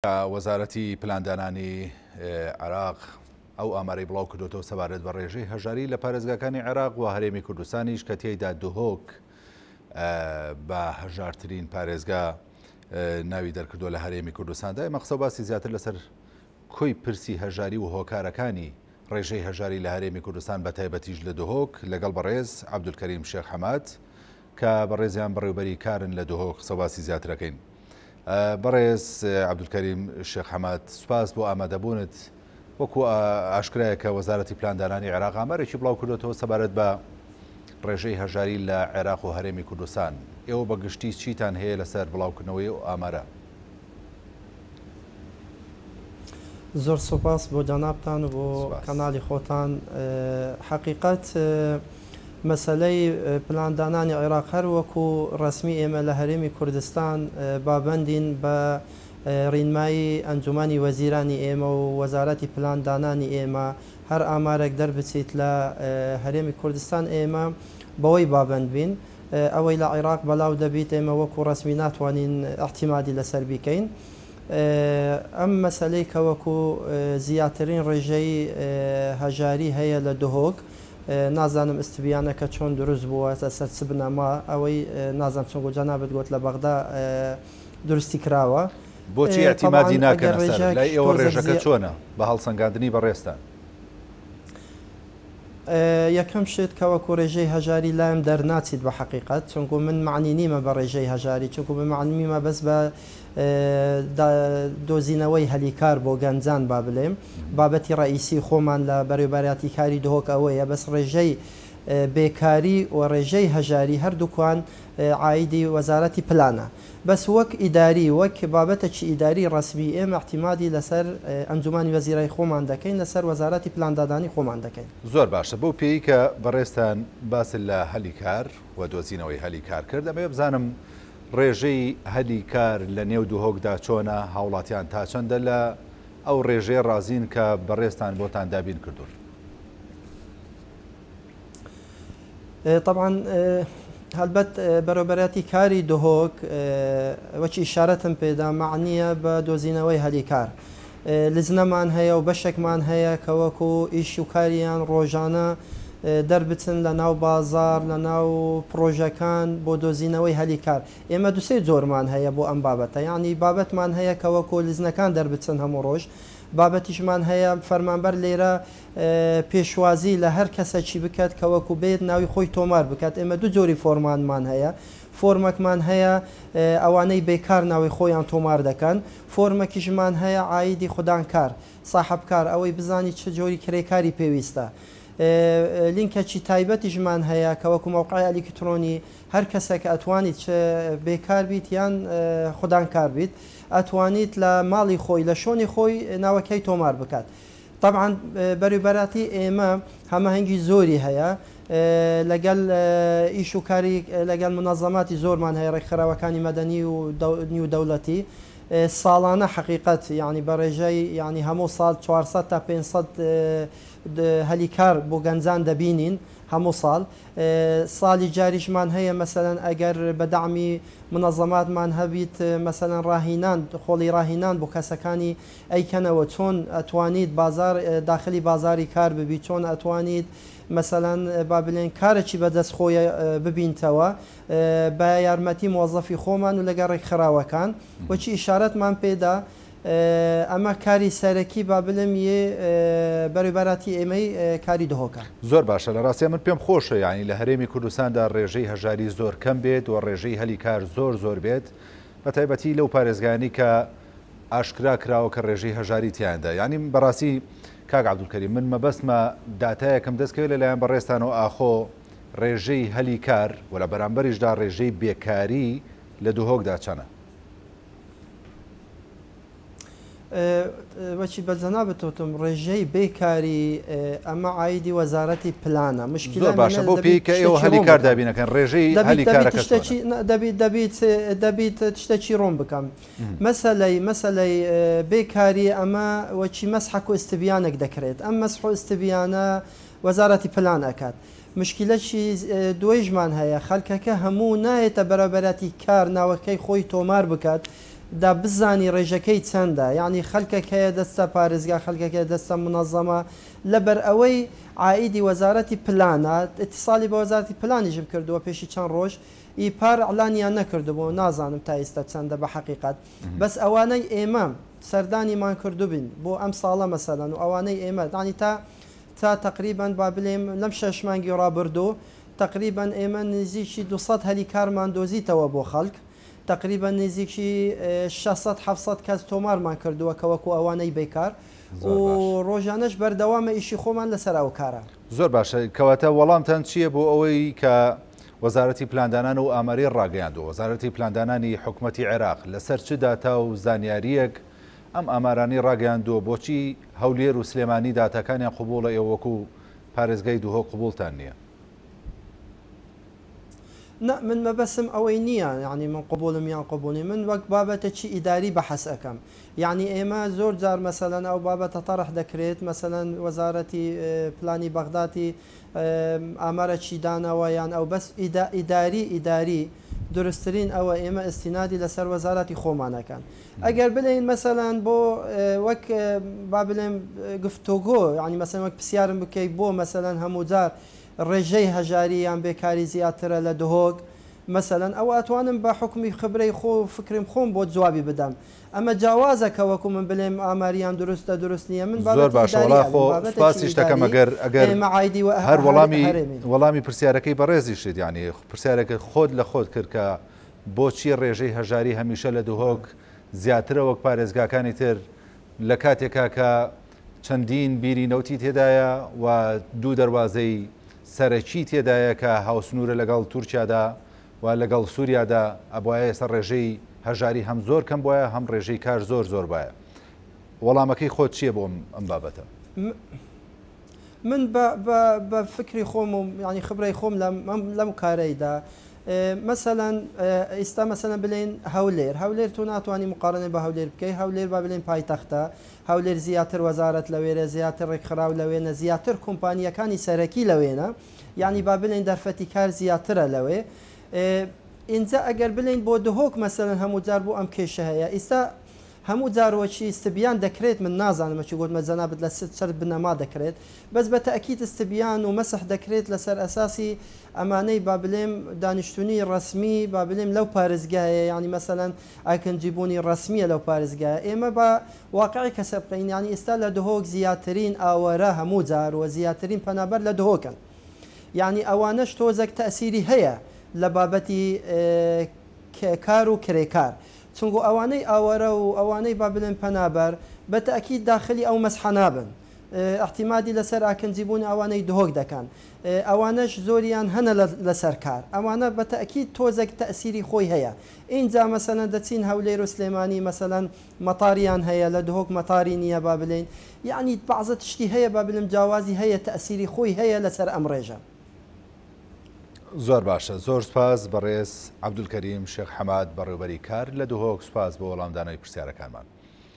وەزارەتی پلاندانانی عێراق ئەو ئامارەی بڵاو کردوێتەوە سەبارەت بە ڕێژەی هەژاری لە پارێزگاکانی عێراق و هەرێمی کوردستانیش کە تێیدا دهۆک بە هەژارترین پارێزگا ناوی دەرکردووە لە هەرێمی کوردستاندا. ئێمە قسە باسی زیاتر لەسەر کۆی پرسی هەژاری و هۆکارەکانی ڕێژەی هەژاری لە هەرێمی کوردستان بە تایبەتیش لە دهۆک لەگەڵ بەڕێز عەبدولکەریم شێخ حەماد کە بەڕێزیان بەڕێوبەری کارن لە دهۆک قسە باسی زیاترەکەین. بەڕێز عەبدولکەریم شێخ حەماد سوپاس بۆ ئامادەبوونت. وەکو ئاشکرایە کە وەزارەتی پلاندانانی عێراق ئامارێکی بڵاو کردوێتەوە سەبارەت بە ڕێژەی هەژاری لە عێراق و هەرێمی کوردستان. ئێوە بە گشتی چیتان هەیە لەسەر بڵاوکردنەوەی ئەو ئامارە؟ زۆر سوپاس بۆ جەنابتان و بۆ کەناڵی خۆتان. حەقیقەت مەسەلەی پلاندانانی عێراق هەر وەکو ڕەسمی ئێمە لە هەرێمی کوردستان بابەندین بە ڕینمایی ئەنجومەنی وەزیرانی ئێمە و وەزارەتی پلاندانانی ئێمە، هەر ئامارێک دەربچیت لە هەرێمی کوردستان ئێمە بەوەی بابەند بین. ئەوەی لە عیراق بەلاو دەبیت ئێمە وەکو ڕەسمی ناتوانین ئیعتیمادی لەسەر بیکەین. ئەم مەسەلەی کە وەکو زیاترین ڕێژەی هەژاری هەیە لە دهۆک، نازانم ئیستبیانەکە چۆن دروست بووە لەسەر چ بنەما، ئەوەی نازانم چونکو جەنابت گۆت لە بەغدا دروستی کراوە. بۆچی تەبعەن ئیعتیمادی ئەگەر ناکەنە سەر؟ ڕێژەک لای ئێوە تۆزەک ڕێژەکە زیا. چۆنە بە هەڵسەنگاندنی بەڕێزتان؟ یەکەم شت کە وەکو ڕێژەی هەژاری لایم دەرناچیت بە حەقیقەت چونکو من مەعنی نیمە بە ڕێژەی هەژاری چونکو من مەعنیمە بەس بە دۆزینەوەی هەلی کار بۆ گەنجان با بلێم بابەتی ڕەئیسی خۆمان لە بەرێوبەرایەتی کاری دهۆک ئەوەیە بەس ڕێژەی بێکاری و ڕێژەی هەژاری هەردووکوان عایدی وەزارەتی پلانە بەس وەک ئیداری وەک بابەتەکی ئیداری ڕەسمی ئێمە ئیعتیمادی لەسەر ئەنجومەنی وەزیرای خۆمان دەکەین لەسەر وەزارەتی پلاندادانی خۆمان دەکەین. زۆر باشە بەو پێیەی کە بەڕێزتان باست لە هەلی کار و دۆزینەوەی هەلی کار کرد ئەمەوێ بزانم ڕێژەی هەلی کار لە نێو دهۆکدا چۆنە هاوڵاتیان تا چەندە لە ئەو ڕێژەیە ڕازین کە بەڕێزتان بۆتان دابین کردوون؟ تەبعەن هەلبەت بەرێوبەرایەتی کاری دهۆک وەکی ئیشارەتم پێدا مەعنیە بە دۆزینەوەی هەلی کار لجنەمان هەیە و بەشێکمان هەیە کە وەکو ئیش و کاریان ڕۆژانە دەربچن لە ناو بازار لە ناو پڕۆژەکان بۆ دۆزینەوەی هەلی کار ئێمە دوسێ جۆرمان هەیە بۆ ئەم بابەتە یانی بابەتمان هەیە کە وەکو لجنەکان دەربچن هەموو ڕۆژ بابەتیشمان هەیە فەرمانبەر لێرە پێشوازی لە هەر کەسەکی بکات کە وەکو بێت ناوی خۆی تۆمار بکات، ئێمە دوو جۆری فۆرمانمان هەیە، فۆرمەکمان هەیە ئەوانەی بێکار ناوی خۆیان تۆمار دەکەن، فۆرمەکیشمان هەیە عایدی خودانکار، ساحەبکار، ئەوەی بزانی چ جۆری کرێکاری پێویستە. لینکەکی تایبەتیشمان هەیە کە وەکو مەوقعی ئەلیکترۆنی هەر کەسێک ئەتوانیت چ بێکار بیت یان خودانکار بیت ئەتوانیت لە ماڵی خۆی لە شۆنی خۆی ناوەکەی تۆمار بکات. تەبعەن بەرێوبەراتی ئێمە هەماهەنگی زۆری هەیە لەگەل ئیش و کاری لەگەل منەزەماتی زۆرمان هەیە ڕێکخراوەکانی مەدەنی و نیو دەولەتی ساڵانە حەقیقەت یانی بە ڕێژەی یانی هەموو ساڵ 400 تا 500 هەلی کار بۆ گەنجان دەبینین هەموو ساڵ ساڵی جاریشمان هەیە مەسەلەن ئەگەر بە دەعمی منەزەماتمان هەبیت مەسەلەن ڕاهینان خۆڵی ڕاهینان بۆ کەسەکانی ئەیکەنەوە چۆن ئەتوانیت بازار داخلی بازاری کار ببی چۆن ئەتوانیت مەسەلەن با بلێن کارەکی بە دەست خۆی ببینتەوە بە یارمەتی مۆزەفی خۆمان و لەگەڵ ڕێکخراوەکان وەکی ئیشارەتمان پێدا ئەمە کاری سەرەکی با بلێم ی بەرێوبەراتی ئێمەی کاری دهۆکە. زۆر باشە لە ڕاستیا من پێم خۆشە یانی لە هەرێمی کوردستاندا ڕێژەی هەژاری زۆر کەم بێت و ڕێژەی هەلی کار زۆر زۆر بێت بە تایبەتی لەو پارێزگایانەی کە ئاشکرا کراوە کە ڕێژەی هەژاری تیایاندا یانی بەڕاستی کاک عەبدولکەریم من مەبەستمە داتایەکم دەست کەوێت لەلایەن بەڕێزتانەوە ئاخۆ ڕێژەی هەلی کار و لە بەرامبەریشدا ڕێژەی بێکاری لە دهۆکدا چەنە؟ وەکی بە جەنابت وتم ڕێژەی بێکاری ئەمە عایدی وەزارەتی پلانە مشکلە زۆر باشە بەو پێی کە ئێوە شتێکی هەلی ڕوون کار بکەم دابین ئەکەن ڕێژەی دەبیت هەلی دەبیت کارەکە شتێکی چۆنە؟ دەبیت دەبیت دەبیت شتێکی ڕوون بکەم مەسەلەی مەسەلەی بێکاری ئەمە وەکی مەسحەک و ئیستبیانێک دەکرێت ئەم مەسح و ئیستبیانە وەزارەتی پلان ئەکات مشکیلەکی دوەیشمان هەیە خەلکەکە هەموو نایەتە بەرەبەرەتی کار ناوەکەی خۆی تۆمار بکات. دا بزانی ڕێژەکەی چەندە یانی خەلکەک هەیە دەستە پارێزگا خەلکەک هەیە دەستە منەزەمە لەبەر ئەوەی عائیدی وەزارەتی پلانە ئیتیسالی بە وەزارەتی پلانیشم کردووە پێشی چەند ڕۆژ ی پار ئیعلانیان نەکردبوو نازانم تا ئیستا چەندە بە حەقیقەت بەس ئەوانەی ئێمە سەردانیمان کردوبین بۆ ئەم ساڵە مەسەلەن و ئەوانەی ئێمە یانی تا تا تەقریبەن با بلێم لەم شەش مانگی ڕابردوو تەقریبەن ئێمە نزیکی 200 هەلی کارمان دۆزیتەوە بۆ خەڵک تەقریبەن نزیکی 600 700 کەس تۆمارمان کردووە کە وەکو ئەوانەی بێکار و ڕۆژانەش بەردەوامە ئیشی خۆمان لەسەر ئەو کارە. زۆر باشە کەواتە وەڵامتان چییە بۆ ئەوەی کە وەزارەتی پلاندانان و ئاماری ڕاگەیاندووە وەزارەتی پلاندانانی حکومەتی عێراق لەسەر چ داتا و زانیارییەک ئەم ئامارانەی ڕاگەیاندووە بۆچی هەولێر و سلێمانی داتاکانیان قبوڵە ئێوە وەکو پارێزگای دهۆک قبوڵتان نییە؟ نا من مەبەسم ئەوەی نییە یانی من قبوڵم یان قبوڵ نیم من وەک بابەتەکی ئیداری بەحس ئەکەم یانی ئێمە زۆر جار مەسەلەن ئەو بابەتە تەڕح دەکرێت مەسەلەن وەزارەتی پلانی بەغداتی ئامارەکی داناوە یان ئەو بەس ئیداری ئیداری دروستترین ئەوە ئێمە ئیستینادی لەسەر وەزارەتی خۆمان ئەکەن ئەگەر بلێین مەسەلەن بۆ وەک با بلێم گفتۆگۆ یانی مەسەلەن وەک پسیارم بکەی بۆ مەسەلەن هەموو جار ڕێژەی هەژاری یان بێکاری زیاترە لە دهۆک مەسەلەن ئەوە ئەتوانم بە حوکمی خبرەی خۆ و فکرم خۆم بۆت جوابی بدەم ئەمە جاوازە کە وەکو من بلێم ئاماریان دروستە دروست نیە من زۆر بابەتی باشە ئیداری وەڵا ئەلێم خۆ بابەتەکی سوپاسیش دەکەم ئیداری ئەگەر ئەگەر ئێمە عایدی وە هەر وەڵامی هەرێمین. وەڵامی پرسیارەکەی بەڕێزیشت یانی پرسیارێکت خۆت لە خۆت کرد کە بۆچی ڕێژەی هەژاری هەمیشە لە دهۆک زیاترە وەک پارێزگاکانی تر لە کاتێکا کە چەندین بیری نەوتی تێدایە و دوو دەروازەی سەرەکی تێدایە کە هاوسنوورە لەگەڵ تورکیادا و لەگەڵ سووریادا ئەبوایە ئێستا ڕێژەی هەژاری هەم زۆر کەم بوایە هەم ڕێژەی کار زۆر زۆر بایە. وەڵامەکەی خۆت چییە بۆ ئەم بابەتە؟ من بە بە بە فکری خۆم و یانی خبرەی خۆم لەم لەم کارەیدا مەسەلەن ئیستا مەسەلەن بلێین هەولێر هەولێر تۆ ناتوانی مقارنەی بە هەولێر بکەی هەولێر با بلێین پایتەختە هەولێر زیاتر وەزارەت لەوێرە زیاتر ڕێکخراو لەوێنە زیاتر کۆمپانییەکانی سەرەکی لەوێنە یانی با بلێین دەرفەتی کار زیاترە لەوێ ئینجا ئەگەر بلێین بۆ دهۆک مەسەلەن هەموو جار بۆ ئەم کێشە هەیە ئیستا هەموو جار وەکی استبیان دەکرێت من نازانم وەکی گۆتمە جەنابت لە سەر بنەما دەکرێت بەس بە تەئکید استبیان و مەسح دەکرێت لەسەر ئەساسی ئەمانەی با بلێم دانیشتونی ڕەسمی با بلێم لەو پارێزگایە یانی مەسەلەن ئاکنجی بوونی ڕەسمیە لەو پارێزگایە ئێمە با واقعی کەسە بکەین یانی ئیستا لە دهۆک زیاترین ئاوارە هەموو جار و زیاترین پەنابەر لە دهۆکن یانی ئەوانەش تۆزەک تەئسیری هەیە لە بابەتی کار و کرێکار چونگو ئەوانەی ئاوارە و ئەوانەی با بلێن پەنابەر بە تەئکید داخلی ئەو مەسحە نابن ئیعتیمادی لەسەر ئاکنجی بوون ئەوانەی دهۆک دەکەن ئەوانەش زۆریان هەنە لەسەر کار ئەوانە بە تەئکید تۆزەک تەئسیری خۆی هەیە ئینجا مەسەلەن دەچین هەولێر و سلێمانی مەسەلەن مەتاریان هەیە لە دهۆک مەتاری نییە با بلێین یەعنی بەعزە تشتی هەیە با بلێم جیاوازی هەیە تەئسیری خۆی هەیە لەسەر ئەم ڕێژە. زۆر باشە زۆر سوپاس بەڕێز عەبدولکەریم شێخ حەماد بەڕێوبەری کار لە دهۆک سوپاس بۆ وەڵامدانەوەی پرسیارەکانمان.